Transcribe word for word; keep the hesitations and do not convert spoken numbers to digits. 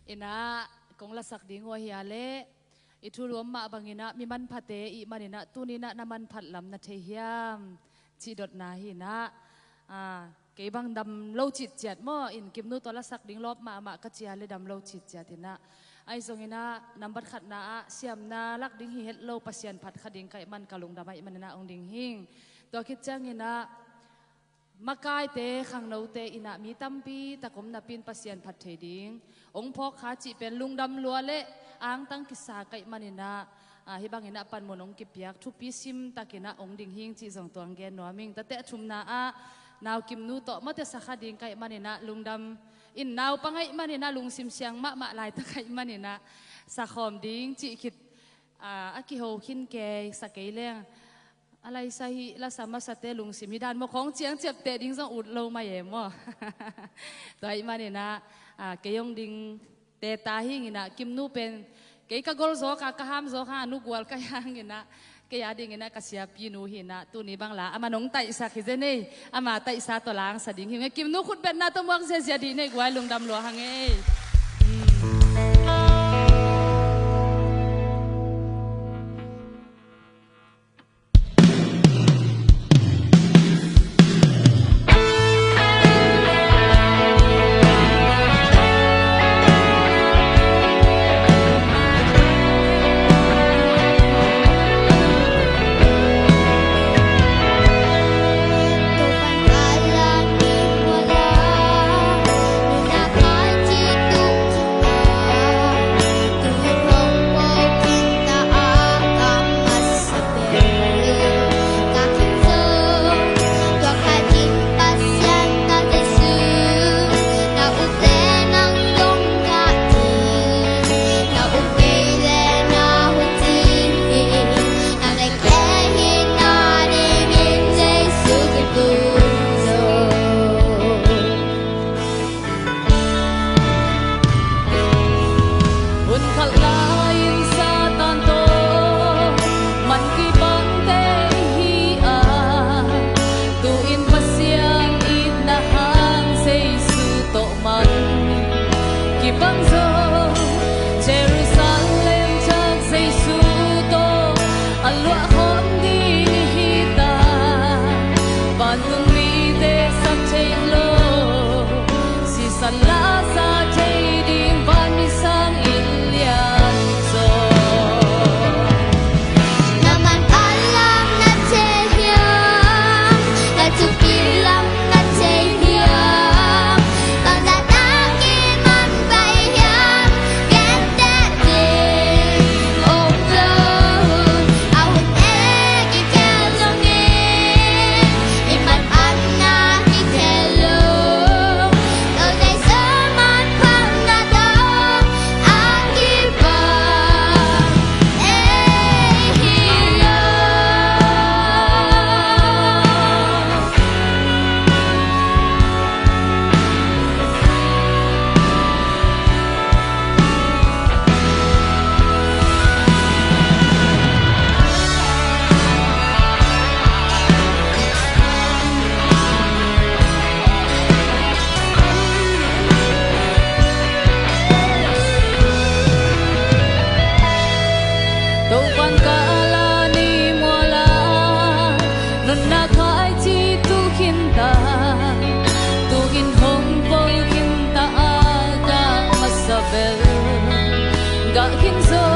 Inah kong lasak ding uh ahia leh, i thuluam mah banginah mi manphate ih maninah tuninah na manphat lam na thei hiam? Cih dotna hinah, a, kei bang dam lo citciat maw, in Kimnu tawh lasak ding lawp mahmah ka cia le dam lo citciat inah. Ahi zonginah nambat khatna ah siamna lak ding hi het lo, Pasian phat kha ding ka ih man ka lungdam ahih maninah hong ding hing. Tua khit cianginah makaite, khangnote inah mi tampi tak om napi in Pasian phat thei ding hong phawk kha cih pen lungdam lua le angtang kisa ka ih maninah, a, hih banginah panmun hong kipiak thupi sim takinah hong ding hing cih zong tuang gen nuam ing. Tate a thumna ah nau Kimnu tawh mawte sa kha ding ka ih maninah lungdam in, naupang a ih maninah lungsim siang mahmah laitak a ih maninah sakhawm ding cih khit, a, a kiho khin kei sa kei leng. A laisa hi lasa masate lungsim hi dan maw, khawng ciang ciapteh ding zong ut lo mai e maw. Tua ih maninah, a, kei hong ding teta hinginah Kimnu pen kei ka gol zawka ka ham zawka a nugual ka hanginah kei a dinginah ka siapinu hinah tuni bang la ama nong taihsak hi zen ei. Ama taihsa tawh langsa ding hi nge. Kimnu khutbetna tawh muak ziazia dih nei guai, lungdam lua hang ei. Hun khat lai-in Satan tawh man kibangte hi a, tu-in Pasian itna hang Jesu tawh man kibang zo. Jerusalem thak Jesu tawh a luah khawm ding hi ta. Vantung mite sak thei lo, sisan la sa thei ding vanmi sang inn lian zaw. Na man pan lam na thei hiam? Na thupi lam na thei hiam? Bangzah na kiman pai hiam? Genteh ding om lo. A hun e kikhel zongin i man pan na kikhel lo. Lo dei sa man pan na dong a kibang ei hi lo. Topa'n ka la ni mual a, nunna khaici tu khin ta, tu-in hong pol khin ta a, ka masa bel gah khin zo.